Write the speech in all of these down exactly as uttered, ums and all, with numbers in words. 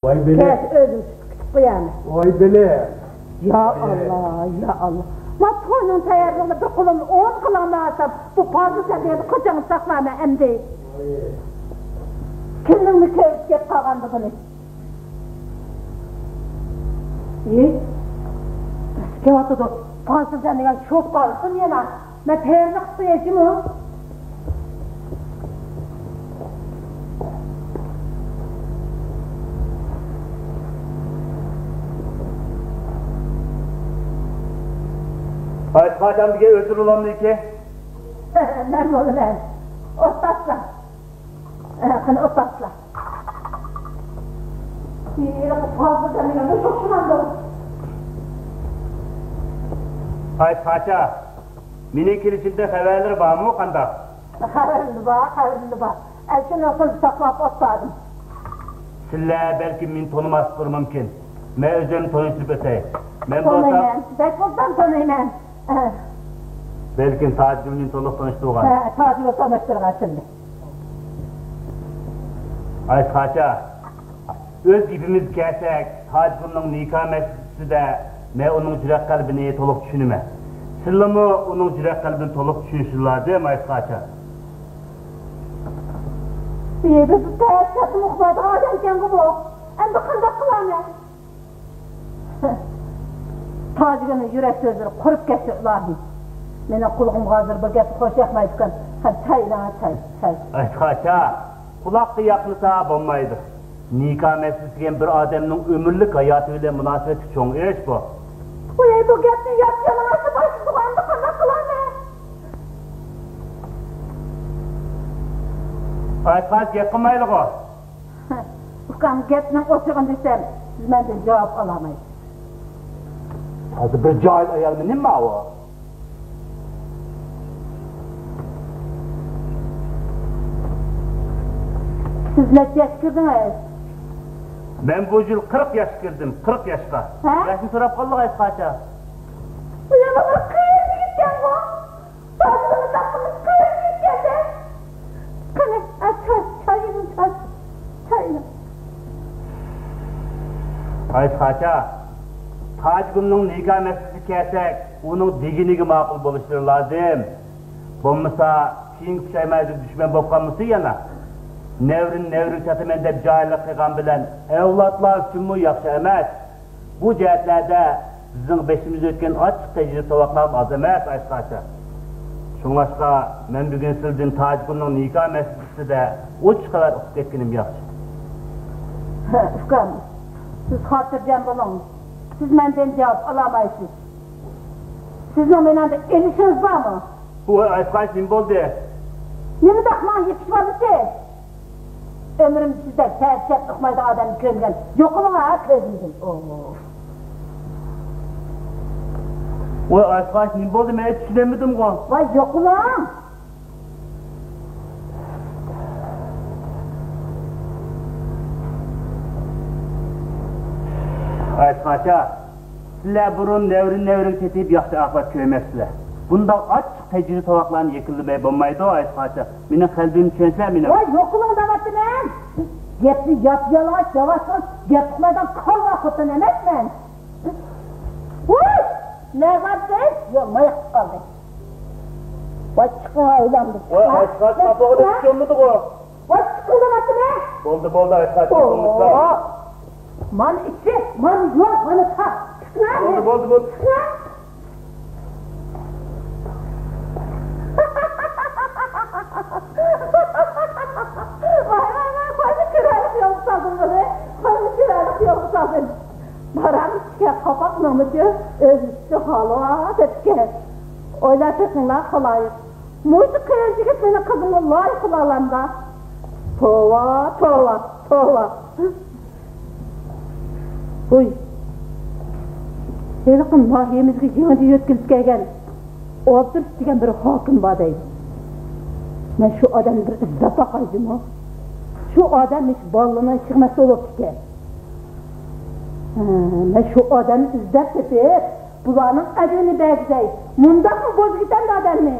ۋاي بېلى. كەچ ئۆزۈم تۇتۇپ كېتىپ قويارمەن. ۋاي بېلى. يا ئاللا، يا ئاللا. ما توينىڭ تەييارلىقىنى بىر قولۇمنى ئوڭ قىلالمايسام، بۇ پازىل سەندە يەنە قاچانغا ساقلايمەن ئەمدى. كېلىنىڭمۇ كۆرۈپ كېلىپ قالغاندا بۇنى. ئى، كېلىۋاتىدۇ. پازىل سەن دېگەن شوپ قالسۇن يەنە. مەن تەييارلىق قىلىپ قويايچىمۇ؟ ئايتقاچان بىگە ئۆتۈرۈلامدىكى؟ مەن بولىمەن. ئوتتاسلا. قېنى ئوتتاسلا. ھېلىقى پازىل دېگەن شوخشىمامدۇ؟ ئايتقاچا، مېنىڭ كېلىشىمدىن خەۋەرلىرى بارمۇ، قانداق؟ خەۋىرىم بار، خەۋىرىم بار. ئەشۇنى ساقلاپ ئوتتادىم. سىلەر بەلكىم مېنى تونۇماسلىقلىرى مۇمكىن. مەن ئۆزۈمنى تونۇشتۇرۇپ ئۆتەي. مەن بولسام تونۇيمەن، بەك ئوبدان تونۇيمەن. ھە. بەلكىم تاجگۈلنى تونۇق تونۇشتۇرغان. ھە، تاجگۈل تونۇشتۇرغان سىلنى. ئايتقاچا، ئۆز گېپىمىزگە كەلسەك، تاجگۈلنىڭ نىكاھ مەسىلىسىدە مەن ئۇنىڭ يۈرەك قەلبىنى تولۇق چۈشىنىمەن. سىلىمۇ ئۇنىڭ يۈرەك قەلبىنى تولۇق چۈشىنىشى لازىم، ئايتقاچا. ئى، بىز تەسىراتتىن ئۇقمايدىغان ئادەمكەنغۇ بۇ. ئەمدى قانداق قىلارمەن؟ تاجگۈلنىڭ يۈرەك سۆزلىرى قۇرۇپ كەتسۇن، ئىلاھىم. مېنىڭ قۇلىقىمغا ھازىر بۇ گەپ خوش ياقمايدىكەن. ھە، چاي ئېلىڭە، چاي، چاي. ئايتقاچا، قۇلاققا ياقمىسا بولمايدۇ. نىكاھ مەسىلىسى دېگەن بىر ئادەمنىڭ ئۆمۈرلۈك ھاياتى بىلەن مۇناسىۋەتلىك چوڭ ئىش بۇ. قوياي، بۇ گەپنى يات يالىڭاچ باشلىدىغۇ، ئەمدى قانداق قىلارمەن؟ ئايتقاچ، گەپ قىلمايلىغۇ. ئۇكام، گەپنىڭ ئوچۇقىنى دېسەم، سىز مەندىن جاۋاب ئالالمايسىز. ھازىر بىر جاھىل ئايالمۇ نېمە ئۇ؟ سىز نەچچە ياشقا كىردىڭىز؟ مەن بۇ يىل قىرىق ياشقا كىردىم، قىرىق ياشقا. ھە؟ ياشنى سوراپ قالدىغۇ ئايتقاچا. بۇ يەنە بىر قىز يىگىتكەنغۇ. تاجىدىن تاپقىنىمىز قىز يىگىتكەندە. قېنى، ئە، چاي، چاي ئېلىڭ، چاي. چاي ئېلىڭ. ئايتقاچا، تاجگۈلنىڭ نىكاھ مەسىلىسىگە كەلسەك، ئۇنىڭ دېگىنىگە ماقۇل بولۇشلىرى لازىم. بولمىسا، كېيىنكى پۇشايمانىڭىزگە دۈشمەن بولۇپ قالمىسۇن يەنە. نەۋرىنى نەۋرىگە ساتىمەن دەپ جاھىللىق قىلغان بىلەن ئەۋلادلار ئۈچۈنمۇ ياخشى ئەمەس. بۇ جەھەتلەردە بىزنىڭ بېشىمىزدىن ئۆتكەن ئاچچىق تەجرىبە-ساۋاقلارمۇ ئاز ئەمەس، ئايتقاچا. شۇڭلاشقا، مەن بۈگۈن سىلىدىن تاجگۈلنىڭ نىكاھ مەسىلىسىدە ئوچۇق خەۋەر ئۇقۇپ كەتكىنىم ياخشى. ئۇكام، سىز خاتىرجەم بولۇڭ. سىز مەندىن جاۋاب ئالالمايسىز. سىزنىڭ مېنىڭدىن ئېلىشىڭىز بارمۇ؟ ۋاي، ئايتقاچ، نېمە بولدى؟ نېمىنداق ماڭا يېپىشىۋالىسىز؟ ئۆمرۈمدە سىزدەك تەسىر ئۇقمايدىغان ئادەمنى كۆرمىگەن. يوقىلىڭ ھە كۆزۈمدىن. ئوف. ۋاي، ئايتقاچ، نېمە بولدى؟ مەن چۈشىنەلمىدىمغۇ. ۋاي، يوقىلىڭ. ئايتقاچا، سىلەر بۇرۇن نەۋرە-نەۋرىگە تېتىپ ياخشى ئاقىۋەت كۆرمەپسىلەر. بۇنداق ئاچچىق تەجرىبە-ساۋاقلارنى يەكۈنلىمەي بولمايدۇ، ئايتقاچا. مېنىڭ قەلبىمنى چۈشەنسىلەر مېنىڭ. ۋاي، يوقىلىڭ دەۋاتىمەن. گەپنى ياپيالىڭاچ دەۋاتسىڭىز، گەپ ئۇقمايدىغان كالۋا خوتۇن ئەمەسمەن. ۋاي، نەۋاتىم، يول ماياقتا قالدى. ۋاي، چىقىڭ ئايلاندىم. ۋاي، ئايتقاچ، قاپىغىدا چۈشۈرمىدىغۇ. ۋاي، چىقىڭ دەۋاتىمەن. بولدى، بولدى، ئايتقاچ، چىقىڭ. مانا ئىچى، مانا يول، مانا تاغ. چىقىڭ. بولدى، بولدى، بولدى. چىقىڭ. ۋاي، ۋاي، ۋاي، قوينى چىرايلىق يولغا سالدىم بۇنى. قوينى چىرايلىق يولغا سالدىم. بارامىز ئىككى قاپاقنىڭمىچۇ، ئۆزىچە خالىۋاتىدىكەن. ئويلاپ بېقىڭلار، خالايىق. مۇشۇ قېرى يىگىت مېنىڭ قىزىمغا لايىق بولالامدا؟ توۋا، توۋا، توۋا. ۋۇي، ھېلىقى ناھىيىمىزگە يېڭىدىن يۆتكىلىپ كەلگەن ئولتۇرۇش دېگەن بىر ھاكىم بار دەيدۇ. مەن شۇ ئادەمنى بىر ئىزدەپ باقاي جۇمۇ. شۇ ئادەم ھېچ بالىلىرىنىڭ ئىشىغا مەسئۇل بولۇپتىكەن. ھە، مەن شۇ ئادەمنى ئىزدەپ تېپىپ، بۇلارنىڭ ئەجرىنى بەرگۈزەي. مۇنداقمۇ بوزۇپ كېتەمدۇ ئادەمنى؟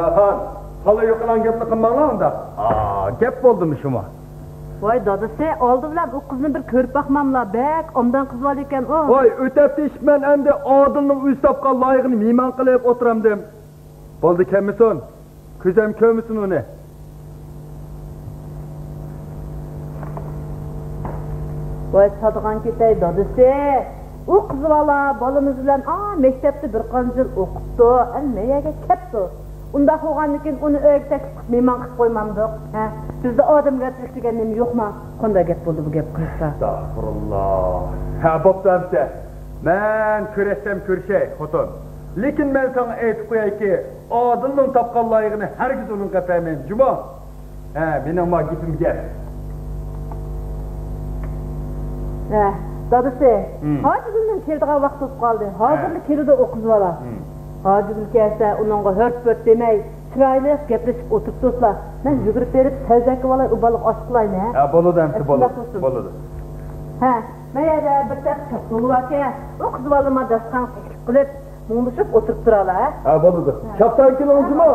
ئاخان، خالا يوقىلاڭ گەپنى قىلماڭلار ئۇنداق. ئا، گەپ بولدىمۇ شۇمۇ؟ ۋاي دادىسى، ئالدى بىلەن ئۇ قىزنى بىر كۆرۈپ باقماملا، بەك ئوبدان قىز بالا ئىكەن ئۇ. ۋاي، ئۆتەپ تېشىپ مەن ئەمدى ئادىلنىڭ ئۆزى تاپقان لايىقىنى مېھمان قىلىپ ئولتۇرامدىم. بولدى، كەلمىسۇن. كۆزەم كۆرمىسۇن ئۇنى. ۋاي ساتىدىغان كېتەي دادىسى. ئۇ قىز بالا بالىمىز بىلەن ئا مەكتەپتە بىر قانچە يىل ئوقۇپتۇ. ئەمدى مەيەرگە كەپتۇ. ئۇنداق بولغاندىكىن ئۇنى ئۆيگە تەكلىپ قىلىپ مېھمان قىلىپ قويمامدۇق. ھە؟ بىزدە ئادەمگەرچىلىك دېگەن نېمە يوقما؟ قانداق گەپ بولدى بۇ گەپ قىلسا؟ ئەستەغپۇرۇللا. ھە، بوپتۇ ئەمسە. مەن كۆرەشسەم كۆرۈشەي، خوتۇن. لېكىن مەن ساڭا ئېيتىپ قويايكى، ئادىلنىڭ تاپقان لايىقىنى ھەرگىز ئۇنىڭغا ئەپەرمەيمەن، جۇمۇ. ھە، مېنىڭ ما گېپىم گەپ. ھە، دادىسى، ھىم. ھاجىگۈلنىڭ كېلىدىغان ۋاقتى بولۇپ قالدى. ھازىرلا ھە. كېلىدۇ ئۇ قىز بالا. ھىم. ھاجىگۈل كەلسە، ئۇنىڭغا ھۆرت-پۆرت دېمەي، چىرايلىق گەپلىشىپ ئولتۇرۇپ تۇرسىلا، مەن يۈگۈرۈپ بېرىپ سەۋزەكە بالاي ئۇ بالىغا ئاش قىلايمەن، ھە؟ ھە، بولىدۇ ئەمسە، بولىدۇ. بولىدۇ. ھە، مەن يەردە بىر تەخسە چاپلىنى باركەن، ئۇ قىز بالىما داستىخانغا تەكلىپ قىلىپ، مۇڭدىشىپ ئولتۇرۇپ تۇرالا، ھە؟ ھە، بولىدۇ. ھە. شاپتان كېلىڭ جۇمۇ.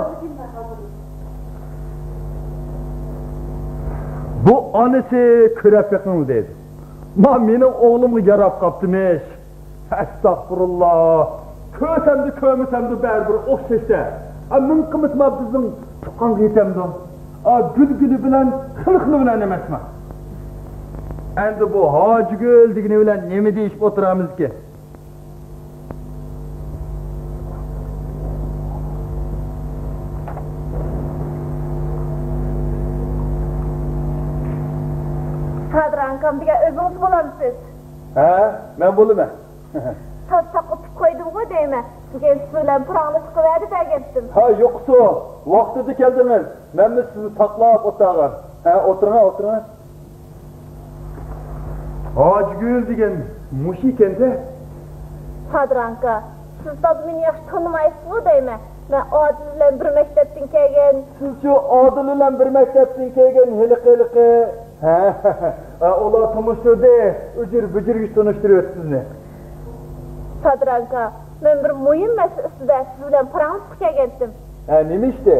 بۇ ئانىسى كۆرەپ بېقىڭ دېدى. ما مېنىڭ ئوغلۇمغا ياراپ قاپتىمىش. ئەستەغپۇرۇللا. كۆرسەمدۇ، كۆرمىسەمدۇ بەرىبىر ئوخشاش-دە. ئا، مىڭ قىممىتى ما بىزنىڭ تۇغقانغا يېتەمدۇ؟ ئا، گۈل گۈلى بىلەن، خىلى خىلى بىلەن ئەمەسما؟ ئەمدى بۇ ھاجىگۈل دېگىنى بىلەن نېمە دېيىشىپ ئولتۇرامىزكىن؟ سادىر ئاكام دېگەن ئۆزىڭىز بولامسىز؟ ھە، مەن بولىمەن. تاز تاق ئۇتۇپ قويدۇمغۇ دەيمەن. بۈگۈن سىز بىلەن پاراڭلىشىشقا ۋەدە بەرگەنتىم. ھە، يوقسۇ، ۋاقتىدا كەلدىڭىز. مەنمۇ سىزنى ساقلاپ ئولتۇرغان. ھە، ئولتۇرۇڭ، ئولتۇرۇڭ. ھاجىگۈل دېگەن مۇشۇ ئىكەن-دە. سادىر ئاكا، سىز تازا مېنى ياخشى تونۇمايسىزغۇ دەيمەن. مەن ئادىل بىلەن بىر مەكتەپتىن كەلگەن. سىزچۇ ئادىل بىلەن بىر مەكتەپتىن كەلگەن ھېلىقى، ھېلىقى. ھە، ئۇلار تونۇشتۇردى، ئۈجۈر-بۈجۈرگىچە تونۇشتۇرۇۋەتتى سىزنى. سادىر ئاكا، مەن بىر مۇھىم مەسىلە ئۈستىدە سىز بىلەن پاراڭلىشىشقا كەلگەنتىم. ھە، نېمە ئىشتى؟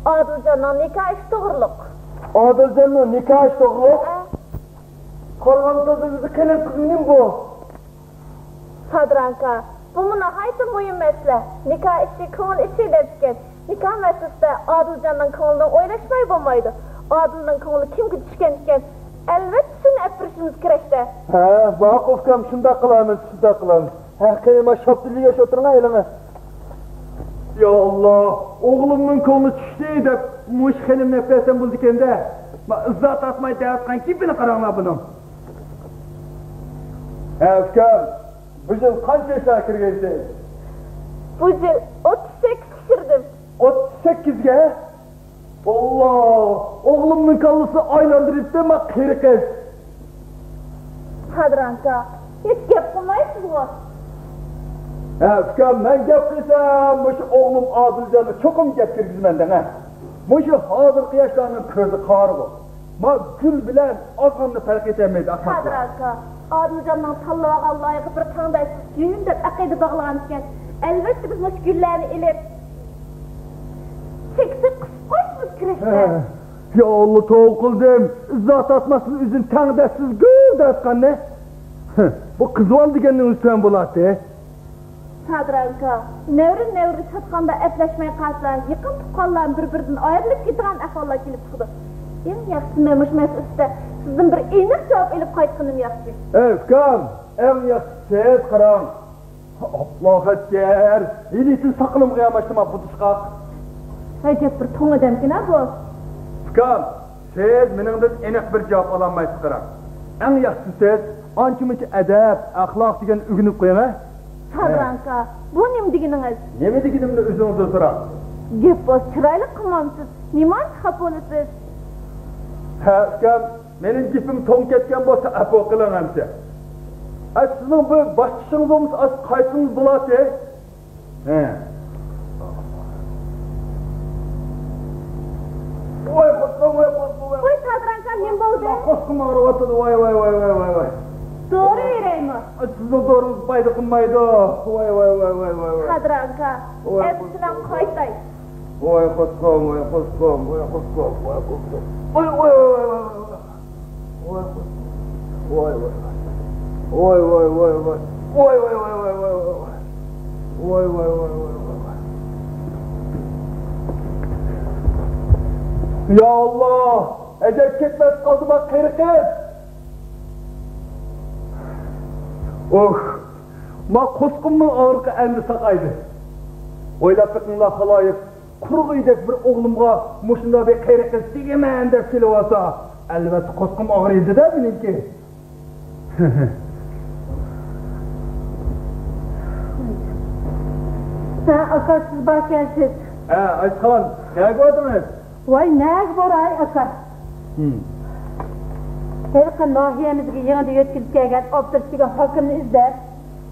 ئادىلجاننىڭ نىكاھ ئىشى توغرۇلۇق. ئادىلجاننىڭ نىكاھ ئىشى توغرۇلۇق؟ ھە. قارىغاندا تازا ئۆزى قېنىق قىز نېمە بۇ؟ سادىر ئاكا، بۇمۇ ناھايىتى مۇھىم مەسىلە. نىكاھ ئىشى كۆڭۈل ئىشى دەپتىكەن. نىكاھ مەسىلىسىدە ئادىلجاننىڭ كۆڭلىنى ئويلاشماي بولمايدۇ. ئادىلنىڭ كۆڭلى كىمگە چۈشكەن ئىكەن، ئەلۋەتتە شۇنى ئەپىرىشىمىز كېرەكتە. ھە، ماقۇل ئۇكام، شۇنداق قىلارمىز، شۇنداق قىلارمىز. ھە، قېنى، ما شاپتۇل يېگەچ ئولتۇرۇڭ ئېلىڭە. يا ئاللا، ئوغلۇمنىڭ كۆڭلى چۈشتى دەپ مۇشۇ خېنىم نەپ بەرسەم بولىدىكەن-دە. ما ئىزا تارتماي دەۋاتقان گېپىنى قاراڭلار بۇنىڭ. ھە، ئۇكام، بۇ يىل قانچە ياشلارغا كىرگەنسىز؟ بۇ يىل ئوتتۇز سەككىزگە كىردىم. ئوتتۇز سەككىزگە؟ ئاللا! ئوغلۇمنىڭ كاللىسىنى ئايلاندۇرۇپتۇ ما قېرى قىز. سادىر ئاكا، ھېچ گەپ قىلمايسىزغۇ؟ ھە، ئۇكام، مەن گەپ قىلسام، مۇشۇ ئوغلۇم ئادىلجاننى چوقۇم گەپ كىرگۈزىمەن دەڭە. مۇشۇ ھازىرقى ياشلارنىڭ كۆزى قارىغۇ. ما گۈل بىلەن ئازغىنىنى پەرق ئېتەلمەيدۇ ئاخىرى. سادىر ئاكا، ئادىلجاننىڭ تاللىۋالغان لايىقى بىر تەڭداشسىز گۈل دەپ ئەقىدە باغلىغانىكەن. ئەلۋەتتە بىز مۇشۇ گۈللەرنى ئېلىپ، چېكىسى قىسىپ قويىمىز كۈرەشتە. ھە. يا ئاللا، توۋا قىلدىم. ئىزا تارتماستىن ئۆزىنى تەڭداشسىز گۈل دەۋاتقاننى. ھە، بۇ قىز بالا دېگەننىڭ ئۆزى تۆۋەن بولاتتى. سادىر ئاكا، نەۋرە نەۋرىلىك ساتقاندا ئەپلەشمەي قالسا، يېقىن تۇغقانلار بىر-بىرىدىن ئايرىلىپ كېتىدىغان ئەھۋاللار كېلىپ چىقىدۇ. ئەڭ ياخشىسى مەن مۇشۇ مەسىلە ئۈستىدە سىزدىن بىر ئېنىق جاۋاب ئېلىپ قايتقىنىم ياخشى. ئەي ئۇكام، ئەڭ ياخشىسى سىز قاراڭ. ئاللا ئەكبەر! ھېلىتىن ساقىلىمغا ياماشتىما بۇ تۇشقاق. ئەجەب بىر توڭ ئادەمكىنا بۇ. ئۇكام، سىز مېنىڭدىن ئېنىق بىر جاۋاب ئالالمايسىز قاراڭ. ئەڭ ياخشىسى سىز ئانچە-مۇنچە ئەدەپ، ئەخلاق دېگەن ئۆگىنىپ قويۇڭ ھە. سادىر ئاكا، بۇ نېمە دېگىنىڭىز؟ نېمە دېگىنىمنى ئۆزىڭىزدىن سوراڭ. گەپ بولسا چىرايلىق قىلمامسىز؟ نېمانچە خاپا بولىسىز؟ ھە ئۇكام، مېنىڭ گېپىم توڭ كەتكەن بولسا ئەپۇ قىلىڭ ئەمسە. ئە، سىزنىڭ بۇ باش چىشىڭىز بولمىسا ئاز قايتسىڭىز بولاتتى. ھە. ۋاي قورقۇم، ۋاي قورقۇم، ۋاي. ۋاي سادىر ئاكا، نېمە بولدى؟ قورقۇم ئاغرىۋاتىدۇ، ۋاي، ۋاي، ۋاي. دورا بېرەيمۇ؟ ئە، سىزنىڭ دورىڭىز پايدا قىلمايدۇ. ۋاي، ۋاي، ۋاي. سادىر ئاكا، ۋاي، ئەمسە قورقۇم. سىلەر قايتاي. ۋاي قۇسقۇم، ۋاي قۇسقۇم، ۋاي قۇسقۇم، ۋاي قۇسقۇم. ۋاي، ۋاي، ۋاي، ۋاي، ۋاي. ۋاي قۇسقۇم. ۋاي، ۋاي، ۋاي، ۋاي. ۋاي، ۋاي، ۋاي، ۋاي. ۋاي، ۋاي، ۋاي، ۋاي. ۋاي، ۋاي، ۋاي، ۋاي، ۋاي، ۋاي. يا ئاللا، ئەجەب كەتمەس قالدىما قېرى قىز. ئوھ، ما قۇسقۇمنىڭ ئاغرىقى ئەمدى ساقايدى. ئويلاپ بېقىڭلار خالايىق، قۇرۇق ئۆيدەك بىر ئوغلۇمغا مۇشۇنداق بىر قېرى قىز تېگىمەن دەپ كېلىۋالسا، ئەلۋەتتە قۇسقۇم ئاغرىيدۇ-دە مېنىڭكى. ھە، ئاكا، سىز باركەنسىز. ھە، ئايسىخان، نەگە باردىڭىز؟ ۋاي، نەگە باراي، ئاكا؟ ھىم. ھېلىقى ناھىيەمىزگە يېڭىدىن يۆتكىلىپ كەلگەن ئوتتۇرىسىدىكى ھاكىمنى ئىزدەپ،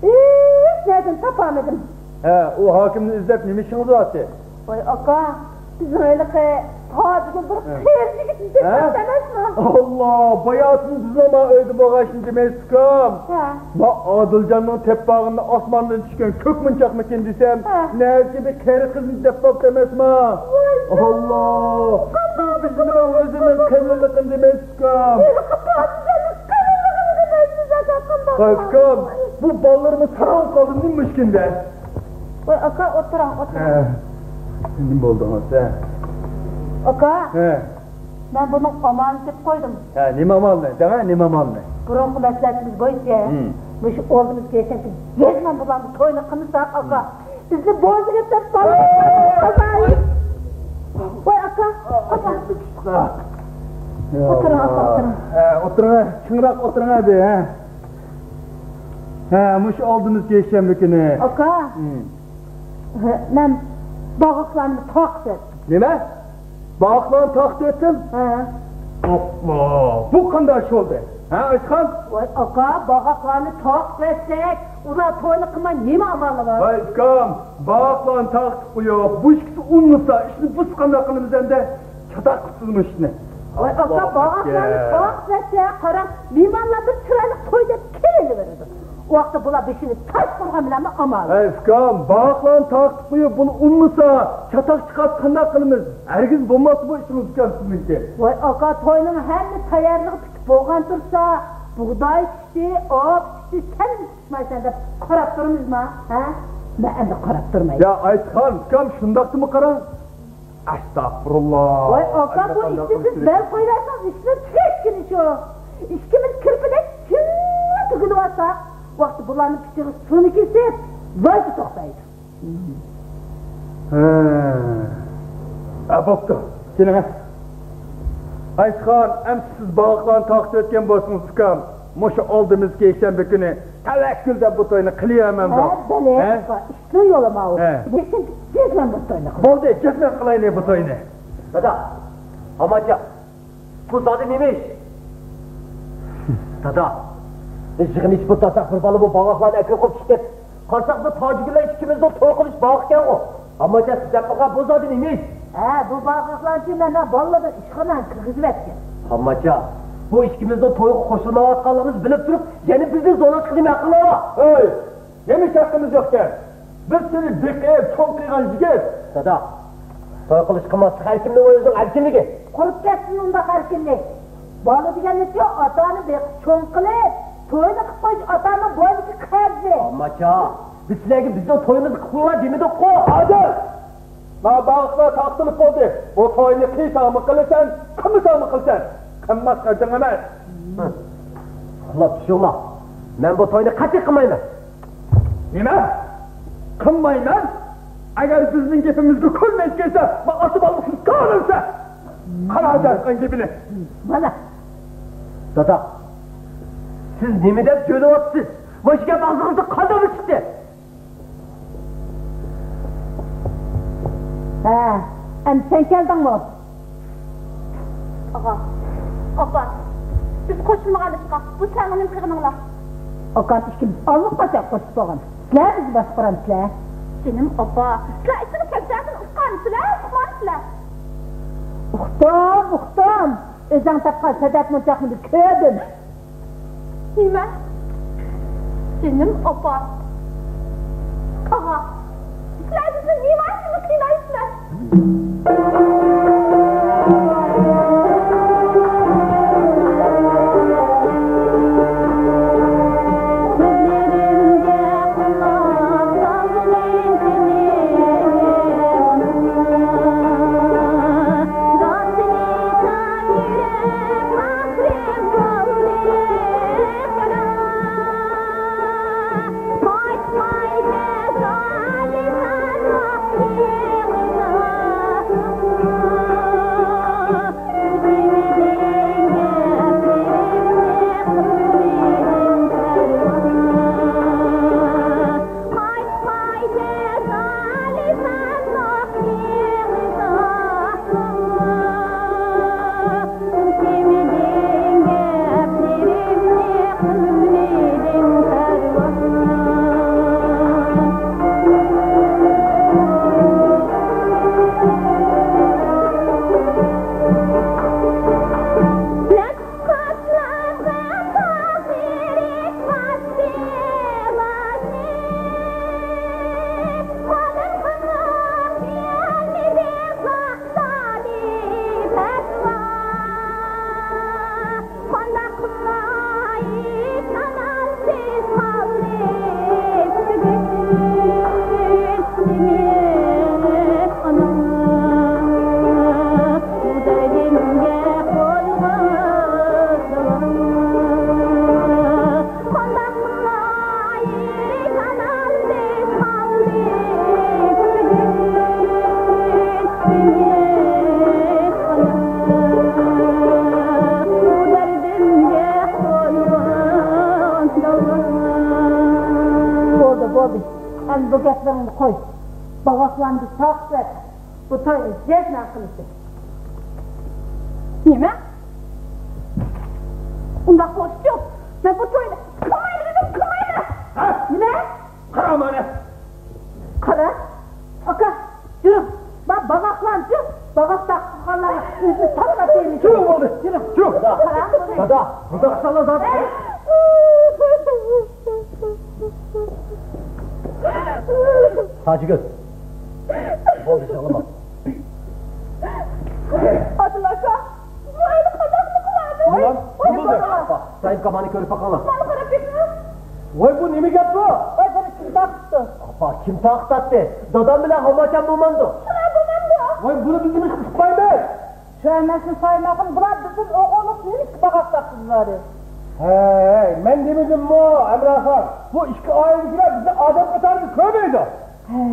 ھېچ نەدىن تاپالمىدىم. ھە، ئۇ ھاكىمنى ئىزدەپ نېمە ئىشىڭىز بار ئىدى؟ ۋاي ئاكا، بىزنىڭ ھېلىقى تاجىگۈل بىر ھە. قېرى يىگىتنى ھە؟ تېپىۋاپتۇ ئەمەسمۇ؟ ئاللا، باياتىن بىزنىڭ ما ئۆيدە بولغان ئىشنى دېمەيسىزكام. ھە. ما ئادىلجاننىڭ تېپىۋالغىنى ئاسماندىن چۈشكەن كۆك مونچاقمىكىن دېسەم، ھە. نەدىكى بىر قېرى قىزنى تېپىۋاپتۇ ئەمەسما؟ ۋاي ئاللا، بىز بىزنىڭ ئۆزىمىز قېرىلىقىنى دېمەيسىزكام. ھېلىقى پادىشاھنىڭ قېرىلىقىنى دېمەيسىز ئاكا، قانداق؟ ئاكام، بۇ بالىلىرىمىز ساراڭ قالدى نېمە مۇشكىندە؟ ۋاي ئاكا، ئولتۇرۇڭ، ئولتۇرۇڭ. ھە. نېمە بولدىڭىز، ھە؟ ئاكا، ھە. مەن بۇنىڭ ئامالىنى تېپىپ قويدۇم. ھە، نېمە ئامالنى؟ دەڭە، نېمە ئامالنى؟ بۇرۇنقى مەسلىھەتىمىز بويىچە، ھىم. مۇشۇ ئالدىمىزدىكى يەكەنچىدە جەزمەن بۇلارنى توينى قىلمىساق، ئاكا، بىزنى بوزىگە دەپ بالا. ۋاي ئاكا، ئاكا. ئولتۇرۇڭ، ئاكا، ئولتۇرۇڭ. ھە، ئولتۇرۇڭ، چىڭراق ئولتۇرۇڭ ھەدە، ھە. ھە، مۇشۇ ئالدىمىزدىكى يەكشەنبە كۈنى. ئاكا. ھىم. ھە، مەن باغاقلارنى تارقىتىپ ئۆتتۈم. نېمە؟ باغاقلارنى تارقىتىپ ئۆتتۈم؟ ھە. ئوپلا، بۇ قانداق ئىش بولدى؟ ھە، ئايسىخان؟ ۋاي ئاكا، باغاقلارنى تارقىتىپ ئۆتسەك، ئۇلار توينى قىلماي نېمە ئامالى بار؟ ۋاي ئۇكام، باغاقلارنى تارقىتىپ قويۇپ، بۇ ئىككىسى ئۇنىمىسا، ئىشنى بۇزۇپ قانداق قىلىمىز ئەمدى؟ چاتاق قىپسىزمۇ ئىشنى؟ ۋاي ئاكا، ئاللاھ باغاقلارنى ئەكبەر. تارقىتىپ ئۆتسە، قارا، مېھمانلار بىر چىرايلىق توي دەپ كېلىۋېرىدۇ. ئۇ ۋاقىتتا بۇلار بېشىنى تاش قىلغان بىلەنمۇ ئامال. ھەي ئۇكام، باغاقلارنى تارقىتىپ قويۇپ، بۇنى ئۇنىمىسا، چاتاق چىقارسا قانداق قىلىمىز؟ ھەرگىز بولماس بۇ ئىشىڭىز ئۇكام سىزنىڭكى. ۋاي ئاكا، توينىڭ ھەممە تەييارلىقى پۈتۈپ بولغان تۇرسا، بۇغداي پىشتى، ئاۋۇ پىشتى، سەن پىشمايسەن دەپ قاراپ تۇرىمىزما؟ ھە؟ مەن ئەمدى قاراپ تۇرماي. يا ئايسىخان ئۇكام، شۇنداقتىمۇ قاراڭ. ئەستەغپۇرۇللا. ۋاي ئاكا، بۇ ئىشنى سىز بەل قويۇۋەتسىڭىز، ئىشنىڭ تۈگەشكىنى شۇ. ئىككىمىز كىرپىدەك جىڭ تۈگۈلۈۋاتساق، ۋاقتى بۇلارنىڭ پىچىقى سۇنى كېسىپ، لايدا توختايدۇ. ھە. ھە، بوپتۇ. كېلىڭە. ئايسىخان، ئەمدى سىز باغاقلارنى تارقىتىۋەتكەن بولسىڭىز ئۇكام، مۇشۇ ئالدىمىزدىكى يەكشەنبە كۈنى تەۋەككۈل دەپ بۇ توينى قىلىۋەرمەمدۇ؟ ھە، بەلى، ھە؟ ئىشنىڭ يولى ماۋۇ. ھە. بۇ يەكشەنبە جەزمەن بۇ توينى قىلىمىز. بولدى، جەزمەن قىلايلى بۇ توينى. دادا، ئامانجان، بۇ زادى نېمە ئىش؟ دادا، بىز يىغىن ئىچىپ ئولتۇرساق بىر بالا بۇ باغاقلارنى ئەكىرىپ قويۇپ چىقىپ كەتتى. قارىساق بۇ تاجىگۈللەر ئىككىمىزنىڭ توي قىلىش باغى ئىكەنغۇ. ئامانجان، سىز دەپ بېقىڭ، بۇ زادى نېمە ئىش؟ ھە، بۇ باغاقلارنى مەن بالىلارنىڭ ئىشخانىغا كىرگۈزۈۋەتكەن. ئامانجان، بۇ ئىككىمىزنىڭ تويغا قوشۇلمايۋاتقانلىقىمىزنى بىلىپ تۇرۇپ، يەنە بىزنى زورلاشقا نېمە ھەققىڭلار بار؟ ھەي! نېمە ئىش ھەققىمىز يوقكەن؟ بىز سېنى بېقىپ چوڭ قىلغان يىگىت. دادا، توي قىلىش قىلماسلىق ھەر كىمنىڭ ئۆزىنىڭ ئەركىنلىكى. قۇرۇپ كەتسۇن ئۇنداق ئەركىنلىك. بالا دېگەننىچۇ ئاتا-ئانا بېقىپ چوڭ قىلىپ، توينى قىلىپ قويۇش ئاتا-ئانا بوينىدىكى قەرزى. ئامماچا، بىز سىلەرگە بىزنىڭ تويىمىزنى قىلىڭلار دېمىدۇققۇ. ئادىل! ما باغاقلار تارقىتىلىپ بولدى. بۇ توينى قىلساڭمۇ قىلىسەن، قىلمىساڭمۇ قىلىسەن. قىلماسقا ھۆددىڭ ئەمەس. ئۇخلاپ چۈشۈڭلار. مەن بۇ توينى قەتئىي قىلمايمەن. نېمە؟ قىلمايمەن؟ ئەگەر بىزنىڭ گېپىمىزگە كۆنمەي كەلسە، ماڭا ئاتا بالىسىنى كۆرۈنسە. قارا ئاجايىپ قىلغان گېپىنى. مانا. دادا، سىز نېمە دەپ جۆيلۈۋاتىسىز؟ مۇشۇ گەپ ئاغزىڭىزدىن قانداق چىقتى؟ ھە، ئەمدى سەن كەلدىڭمۇ؟ ئاغا، ئاپا، بىز قوشۇلمىغان ئىشقا بۇ سەڭگە نېمە قىلغىنىڭلار؟ ئاكام ئىككىمىز ئاللىقاچان قوشۇپ بولغان. سىلەر بىزنى باشقۇرامسىلەر؟ جېنىم ئاپا، سىلەر ئىچىگە كەلسەڭلار ئۇققانسىلەر، ئۇقمامسىلەر؟ ئۇقتۇم، ئۇقتۇم. ئۆزۈڭ تاپقان سەدەپ مونچاقنى كۆردۈم. نېمە؟ جېنىم ئاپا. ئاغا، سىلەر بىزنى نېمە ئۈچۈن قىينايسىلەر؟ بۇ گەپلىرىڭنى قوي. باغاقلارنى بىز تارقىتىۋەتتۇق. بۇ توي جەزمەن قىلىشى. نېمە؟ ئۇنداق بولۇشى يوق. مەن بۇ توينى قىلمايمەن دېدىم، قىلمايمەن. ھە؟ نېمە؟ قارا مانا. قارا. ئاكا، يۈرۈڭ. ما باغاقلارنى، باغاق تارقىتقانلارنى ئۆزىنى تاشلاپ بېرىڭ. يۈرۈڭ بولدى. يۈرۈڭ. يۈرۈڭ. دادا. دادا. دادا. دادا. ھاجىگۈل. بولدى، يىغلىما. ئادىل ئاكا، بۇ ئەمدى قانداقمۇ قىلىدۇ؟ ئۇلان، ۋاي، نېمە بولدى؟ ۋاي، ۋاي. سايىم كامانى كۆرۈپ باقاڭلار. مانا قاراپ بېقىڭ. ۋاي، بۇ نېمە گەپ بۇ؟ ۋاي، بۇنى كىم تارقىتتى؟ ئاپا، كىم تارقىتاتتى؟ دادام بىلەن ھاماچان موماندۇ. شۇلار بولامدۇ؟ ۋاي، بۇنى بىز نېمە قىلىپ ئۇقمايمىز؟ شۇ ئەمەسمۇ سايماقۇن، بۇلار بىزدىن ئوغۇللۇق نېمە ئىككى باغاق تاقىدىلار؟ ھەي، مەن دېمىدىممۇ، ئەمراخان؟ بۇ ئىككى ئائىلىدىكىلەر بىزنى ئادەم قاتارىدا كۆرمەيدۇ. ھەي.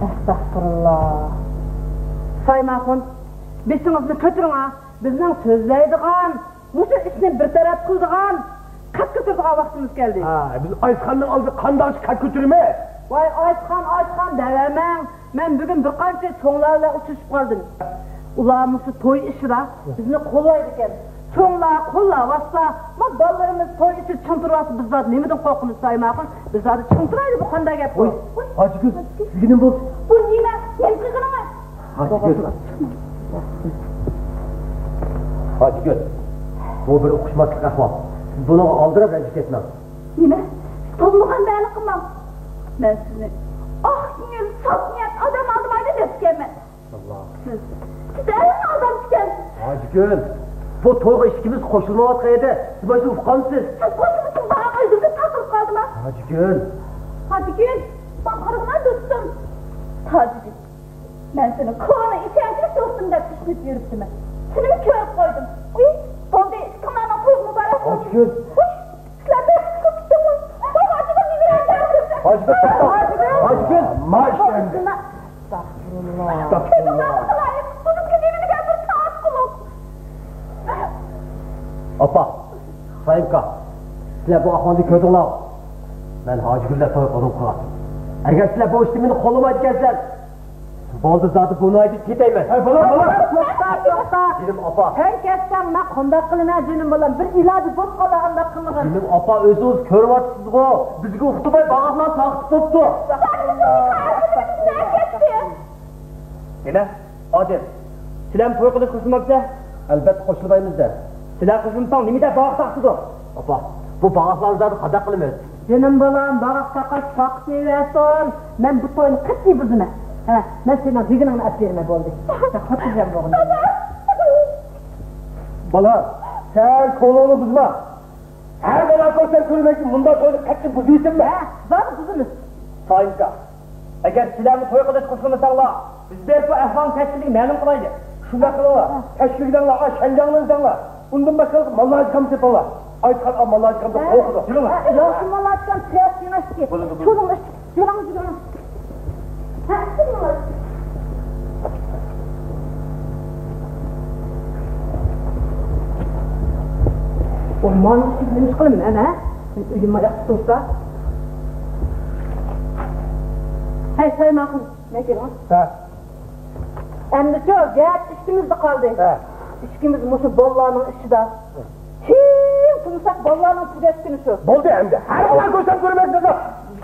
ئەستەغپۇرۇللا. سايماخۇن، بېشىڭىزنى كۆتۈرۈڭ ھە. بىزنىڭ سۆزلەيدىغان، مۇشۇ ئىشنى بىر تەرەپ قىلىدىغان، قەد كۆتۈرىدىغان ۋاقتىمىز كەلدى. ھە، بىز ئايسىخاننىڭ ئالدىدا قانداق قەد كۆتۈرىمىز؟ ۋاي، ئايسىخان، ئايسىخان دەۋەرمەڭ. مەن بۈگۈن بىر قانچە چوڭلار بىلەن ئۇچرىشىپ قالدىم. ئۇلار مۇشۇ توي ئىشىدا بىزنى قوللايدىكەن. چوڭلار قوللاۋاتسا، ما بالىلىرىمىز توي ئىچىدە چىڭ تۇرۇۋاتسا، بىز زادى نېمىدىن قورقىمىز، سايماخۇن؟ بىز زادى چىڭ تۇرايلى، بۇ قانداق گەپ بۇ؟ ۋوي، ھاجىگۈل، دېگىنىم بولدى. بۇ نېمە؟ نېمە قىلغىنىڭىز؟ ھاجىگۈل. ھاجىگۈل، بۇ بىر ئۇقۇشماسلىق ئەھۋال. سىز بۇنىڭغا ئالدىراپ رەنجىپ كەتمەڭ. نېمە؟ سىز تونۇمىغان بەرنى قىلماڭ. مەن سىزنى ئاق كۆڭۈل، ساپ نىيەت ئادەم ئالدىمايدۇ دەپتىكەنمەن. ئاللا. سىز، سىز ھەممىنى ئالدامتىكەنسىز. ھاجىگۈل، بۇ تويغا ئىككىمىز قوشۇلمايۋاتقان ئىدى. سىز مانا شۇنى ئۇققانمىسىز؟ سىز قوشۇلمىسىڭىز ماڭا ئۆزۈمدىن تاقىلىپ قالدىما؟ ھاجىگۈل. ھاجىگۈل، ماڭا قارىغىنا دوستۇم. تاجىدىن. مەن سېنى كونا ئىشەنچلىك دوستۇم دەپ ئىشىنىپ يۈرۈپتىمەن. سېنىمۇ كۆرۈپ قويدۇم. ئۇي، بولدى، ئىككىڭلارنىڭ تويى مۇبارەك بولسۇن. ھاجىگۈل. ئۇي، سىلەر بەك چىقىپ كېتىڭلار. ۋاي، ھاجىگۈل، نېمىلەر دەۋاتىسىز؟ ھاجىگۈل، توختا. ھاجىگۈل. ھاجىگۈل، ماش ئەمدى. ئەستەغپۇرۇللا. ئەستەغپۇرۇللا. بۇنىڭ كىملىكىگە بىر تارتقۇلۇق. ئاپا، سايىمكا، سىلەر بۇ ئەھۋالنى كۆردۈڭلار. مەن ھاجىگۈل بىلەن توي قىلغۇم قىلاتتىم. ئەگەر سىلەر بۇ ئىشتا مېنى قوللىمايدىكەنسىلەر، بولدى زادى بۇ ناھىيەدىن كېتەيمەن. ھەي، بالام، بالام. توختا، توختا. دېدىم، ئاپا. سەن كەتسەڭ، مەن قانداق قىلىمەن، جېنىم بالام؟ بىر ئىلاجى بولسا، ئانداق قىلغىن. جېنىم ئاپا، ئۆزىڭىز كۆرۈۋاتىسىزغۇ، بىزگە ئۇقتۇرماي باغاقلار تارقىتىپ بوپتۇ. نېمە؟ ئادىل، سىلەرمۇ توي قىلىش قوشۇلمامسىلەر؟ ئەلۋەتتە قوشۇلمايمىز-دە. سىلەر قوشۇلمىساڭ نېمە دەپ باغاق تارتىدۇ؟ ئاپا، بۇ باغاقلارنى زادى قانداق قىلىمىز؟ جېنىم بالام، باغاق تارقاش ۋاقتى بەرسۇن. مەن بۇ توينى قەتئىي بۇزىمەن. ھە، مەن سېنىڭ دېگىنىڭنى ئەپ بېرىمەن، بولدى. سەن خوتۇنجان بولغىن. بالا، سەن كۆڭلۈڭنى بۇزما. ھەر بالا كۆرسەم كۆرمەيسەن، مۇنداق توينى قەتئىي بۇزۇۋېتىمەن. ھە، زادى بۇزىمىز. سايىمكا، ئەگەر سىلەرمۇ توي قىلىش قوشۇلمىساڭلار، بىز بېرىپ بۇ ئەھۋالنىڭ تەشكىلىگە مەلۇم قىلايلى. شۇنداق قىلىڭلار، تەشكىلگە دەڭلار، ئا، شەنجاڭنى دەڭلار. ئۇندىن باشقا ماللاچكام تېپىڭلار. ئايتقان، ئا، ماللاچكامدىن قورقىدۇ. يۈرۈڭلار. ياخشى ماللاچكام تېرەپ يېڭىشكى. بولىدۇ، بولىدۇ. شۇنىڭ ئۈچۈن يۈرۈڭ، يۈرۈڭ. ھە، يۈرۈڭلار. ئوي، مانا نېمە قىلىمەن، ھە؟ ئۆيۈم ئاياقتا تۇرسا. ھەي، سايماخۇن، مەن كېلىڭ. ھە. ئەمدىچۇ، گەپ ئىككىمىزدە قالدى. ھە. ئىككىمىز مۇشۇ بالىلارنىڭ ئىشىدا. كېيىن تۇرساق، بالىلارنىڭ تۈگەش كۈنى شۇ. بولدى ئەمدى. ھەر بالا كۆرسەم كۆرمەيسىز.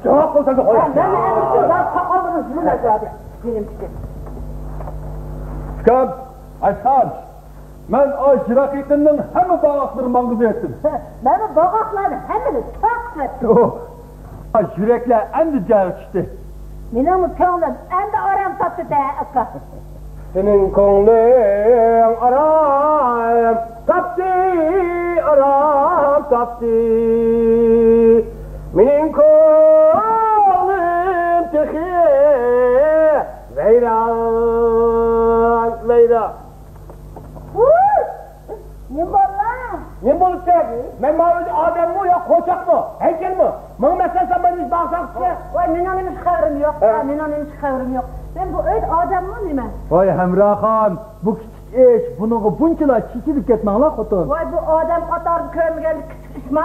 جاۋاب قىلسا قويۇڭ. ھە، مەن ئەمدى شۇ زادى ساقاللىرىنى يۇلۇپ ئەزادى. ئۇكام، ئايسان. مەن ئاشۇ يىراق يېقىننىڭ ھەممە باغاقلىرىنى ماڭغۇزۇۋەتتىم. مەنمۇ باغاقلارنى ھەممىنى تارقىتىۋەتتىم. يۈرەكلەر ئەمدى جايىغا چۈشتى. مېنىڭمۇ كۆڭلۈم ئەمدى ئارام تاپتى-دە، ئاكا. سېنىڭ كۆڭلۈڭ ئارام تاپتى، ئارام تاپتى. مېنىڭ كۆڭلۈم تېخى ۋەيران، ۋەيران. ۋۇي! نېمە بولدى؟ نېمە بولدى دېسەك، مەن ماۋۇ ئۆيدە ئادەممۇ يا قوچاقمۇ، ھەيكەلمۇ؟ ماڭا مەسىلە سالمايدۇ، ھېچ باغاق سالغۇسى. ۋاي، مېنىڭ نېمە ئىش خەۋىرىم يوق. ھە؟ ھە، مېنىڭ نېمە ئىش خەۋىرىم يوق. مەن بۇ ئۆيدە ئادەممۇ نېمە؟ ۋاي، ھەمراخان، بۇ كىچىك ئىش، بۇنىڭغا بۇنچىلا چېچىلىپ كەتمەڭلار، خوتۇن. ۋاي، بۇ ئادەم قاتارىدا كۆرمىگەندە كىچىك ئىشما؟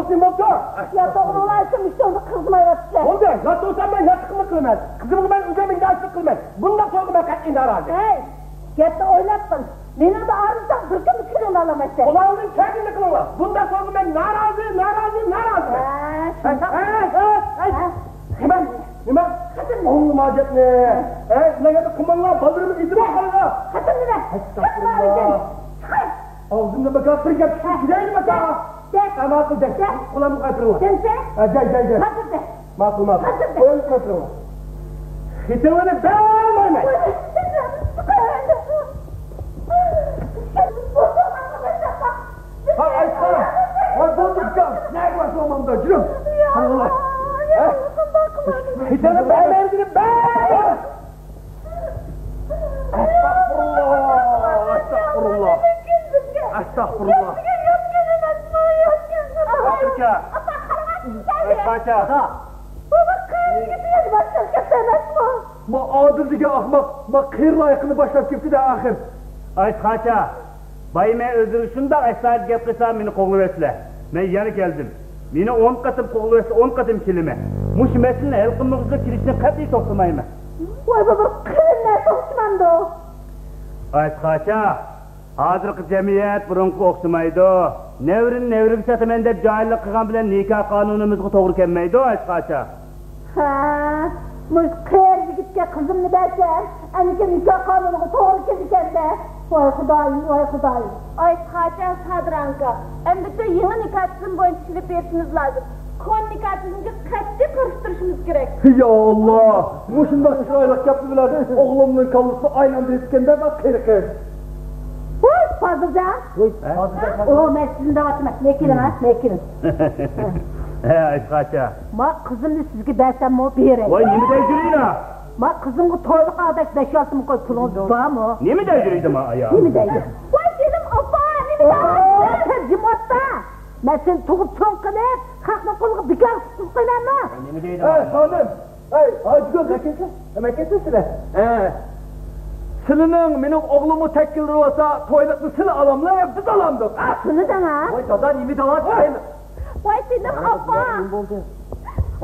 بولسۇن، بوپتۇ. يا توغرىلا ئېيتسام، ئىشتىنىمنى قىلغۇزمايۋاتىسىلەر. بولدى، يا توسام مەن ياتىقىمنى قىلىمەن. قىزىمغا مەن ئۆزۈم ئىنكاسلىق قىلىمەن. بۇنداق سوئالغا مەن قەتئىي نارازى. ھەي، گەپنى ئويلاپ قىل. مېنىڭ ئارىمدا بىر كۈنمۇ كۆڭۈل ئالالمايسەن. قولىڭىزدىن كەلگىنىنى قىلىڭلار. بۇنداق سوئالغا مەن نارازى، نارازى، نارازى. ھە، ھە، ھە، ھە. ھە؟ نېمە؟ نېمە؟ قېتىم. ئاڭلىما گەپنى. ھە؟ ھە، شۇنداق گەپنى قىلماڭلار، بالىلىرىمنى ئېتىۋەتمەڭلار. قېتىم نېمە؟ ئەستەغپۇرۇللا. چىقار. ئاغزىمدىن بىر گەپ، بىر گەپ چىقىپ كېتەيلى باشا. دە. ھە، ماقۇل، دە. دە. قولۇمنى قويۇپ بېرىڭلار. دەمسە؟ ھە، دەي، دەي، دەي. ھازىر دە. ماقۇل، ماقۇل. ھازىر دە. قويۇڭ، قويۇپ بېرىڭلار. خېتىڭلارنى بەرمەيمەن. ھە، ئايسا. ھە، بولدى، ئۇكام. نەگە بارساڭ ماڭدا، يۈرۈڭ. قاراڭلار. ھە؟ خېتىڭنى بەرمەيمەن دېدىم، بەر! ئەستەغپۇرۇللا، ئەستەغپۇرۇللا. ئەستەغپۇرۇللا. ئاكا. ئاكا. ما ئادىل دېگەن ئاخماق، ما قېرى لايىقىنى باشلاپ كېتىپتۇ-دە ئاخىر. ئايسا ئاكا، بايا مەن ئۆزلىرى شۇنداق ئەستايىدىل گەپ قىلسا، مېنى قوغلىۋەتسىلە. مەن يەنە كەلدىم. مېنى ئون قېتىم قوغلىۋەتسە، ئون قېتىم كېلىمەن. مۇشۇ مەسىلىنى ھەل قىلمىغۇچىلا كېلىشتىن قەتئىي توختىمايمەن. ۋاي بابا، قېرى نەرسە ئوخشىمامدۇ؟ ئايسا ئاكا، ھازىرقى جەمئىيەت بۇرۇنقىغا ئوخشىمايدۇ. نەۋرىنى نەۋرىگە ساتىمەن دەپ جاھىللىق قىلغان بىلەن نىكاھ قانۇنىمىزغا توغرا كەلمەيدۇ، ئايسا ئاكا. ھە، مۇشۇ قېرى يىگىتكە قىزىمنى بەرسەم، ئەمدىكىن نىكاھ قانۇنىغا توغرا كېلىدىكەن-دە. ۋاي خۇدايىم، ۋاي خۇدايىم. ئايسا ئاكا، سادىر ئاكا، ئەمدىكى يېڭى نىكاھ تۈزۈمى بويىچە ئىشلىپ بېرىشىمىز لازىم. كونا نىكاھ تۈزۈمىگە قەتئىي قارشى تۇرۇشىمىز كېرەك. يا ئاللا، مۇشۇنداق چىرايلىق گەپلەر بىلەن ئوغلۇمنىڭ كاللىسىنى ئايلاندۇرۇۋەتكەندە، بۇ قېرى قىز. ۋاي، پازىلجان. ۋاي، پازىلجان. ئۇ، مەن سىزنى دەۋاتىمەن. مەن كېلىڭ، ھە، مەن كېلىڭ. ھە، ئايسا ئاكا. ما قىزىمنى سىزگە بەرسەممۇ بېرەي. ۋاي، نېمە دەيدۇ يەنە؟ ما قىزىمغا تويلۇق ئادەش بەش-ئالتە مىڭ كوي پۇلىڭىز بارمۇ؟ نېمە دەيدۇ ما ئايال؟ نېمە دەيدۇ؟ ۋاي جېنىم ئاپا، نېمە دەيدۇ؟ جىم ئوتتا. مەن سېنى تۇغۇپ چوڭ قىلىپ، خەقنىڭ قولىغا بىكار قىلىپ قويماممۇ؟ نېمە دەيدۇ؟ ئەي خانىم، ئەي ھاجىگۈل، نېمە كەتسىلە؟ ھە. سىلىنىڭ مېنىڭ ئوغلۇممۇ تەككىلىرى بولسا، تويلۇقنى سىلى ئالاملا، بىز ئالامدۇق. شۇنى دەڭا. ۋاي دادا، نېمە دەۋاتىسەن؟ ۋاي جېنىم ئاپا. نېمە بولدى؟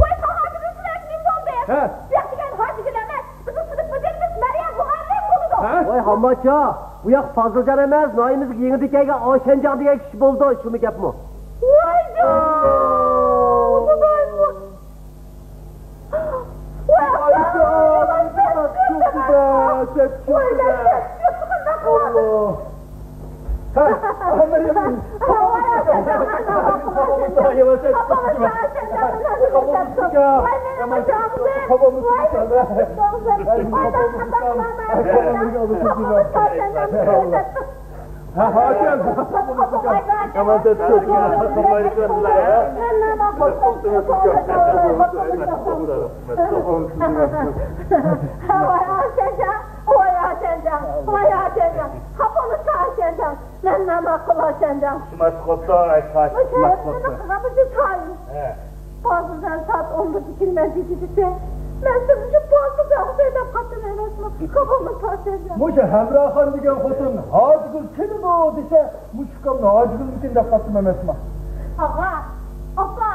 ۋاي ھاجىگۈل، سىلەرگە نېمە بولدى؟ ھە؟ بۇ ياق دېگەن ھاجىگۈل ئەمەس، بىزنىڭ سىنىپ مۇدىرىمىز مەريەم مۇئەللىم بولىدۇ. ھە؟ ۋاي ھامماچا، بۇ ياق پازىلجان ئەمەس، ناھىيىمىزگە يېڭىدىن كەلگەن ئاۋشەنجان دېگەن كىشى بولىدۇ، شۇمۇ گەپمۇ؟ ۋايجان، خۇدايىم. ۋاي ئاكا، ۋاي دەھشەت، دەھشەت، قانداق قىلىمىز؟ ھە، ئەمىرىم. مەن نېمە قىلاي، شەنجاڭ؟ شۇماس قوپتۇ، ئايتقاچ، شۇماس قوپتۇ. قىلغان بىزنى تايىن. ھە. بازىدىن سائەت ئون بىردە كېلىمەن دېدى دېسە، مەن سىزنى شۇ بازىدا سەيلەپ قاتتىم ئەمەسمۇ؟ قوبۇلمۇ تايىن، شەنجاڭ. مۇشۇ ھەمراخان دېگەن خوتۇن ھاجىگۈل كېلىدۇ دېسە، مۇشۇ ئۇكامنى ھاجىگۈلمىكىن دەپ قاتتىم ئەمەسمۇ؟ ئاغا، ئاپا،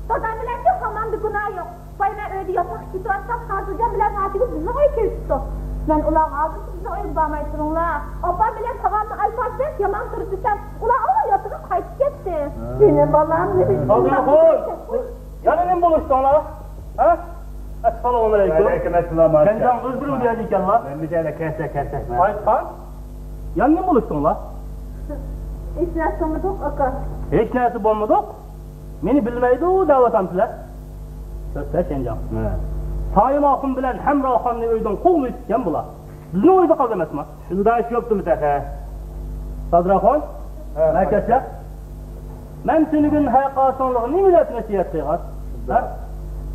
دادام بىلەنچۇ ھاممامدا گۇناھ يوق. بايا مەن ئۆيدە ياتاق كېتىۋاتسام، خاتىرجان بىلەن ھاجىگۈل بىزنىڭ ئۆيگە كېلىپتۇ. مەن ئۇلارغا ھازىر بىزنىڭ ئۆيگە بارماي تۇرۇڭلار. ئاپام بىلەن تاغامنى ئايرىپ بەرسەك يامان تۇرىدۇ دېسەم، ئۇلار ئاۋۋال ياتىقىغا قايتىپ كەتتى. جېنىم بالام. سادىرخان، يەنە نېمە بولۇشتۇڭلار؟ ھە؟ ئەسسالامۇئەلەيكۇم. ۋەئەلەيكۇم ئەسسالام، ئاكا. شەنجاڭ ئۆزلىرى بۇ يەردە ئىكەنلا. مەن بۇ يەردە كەلسە، كەلسە. ئايتقان، يەنە نېمە بولۇشتۇڭلار؟ ھېچ نەرسە بولمىدۇق، ئاكا. ھېچ نەرسە بولمىدۇق؟ مېنى بىلمەيدۇ دەۋاتامسىلەر؟ سۆزلە شەنجاڭ. ھە. سايىم ئاخۇن بىلەن ھەمراخاننى ئۆيدىن قوغلىۋېتىپتىكەن بۇلار. بىزنىڭ ئۆيدە قالدى ئەمەسما؟ شۇنداق ئىش يوقتىمۇ تېخى؟ سادىراخۇن، ھە، مەكەچە. مەن تۈنۈگۈن ھەققاسىڭلىغا نېمە دەپ نەسىھەت قىلغان؟ ھە؟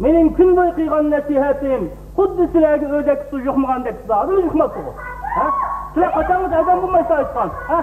مېنىڭ كۈن بويى قىلغان نەسىھەتىم خۇددى سىلەرگە ئۆردەككە سۇ يۇقمىغاندەك سىلەرگە يۇقماپتىغۇ؟ ھە؟ سىلەر قاچانغىچە ئادەم بولمايسىلەر ئايتقان؟ ھە؟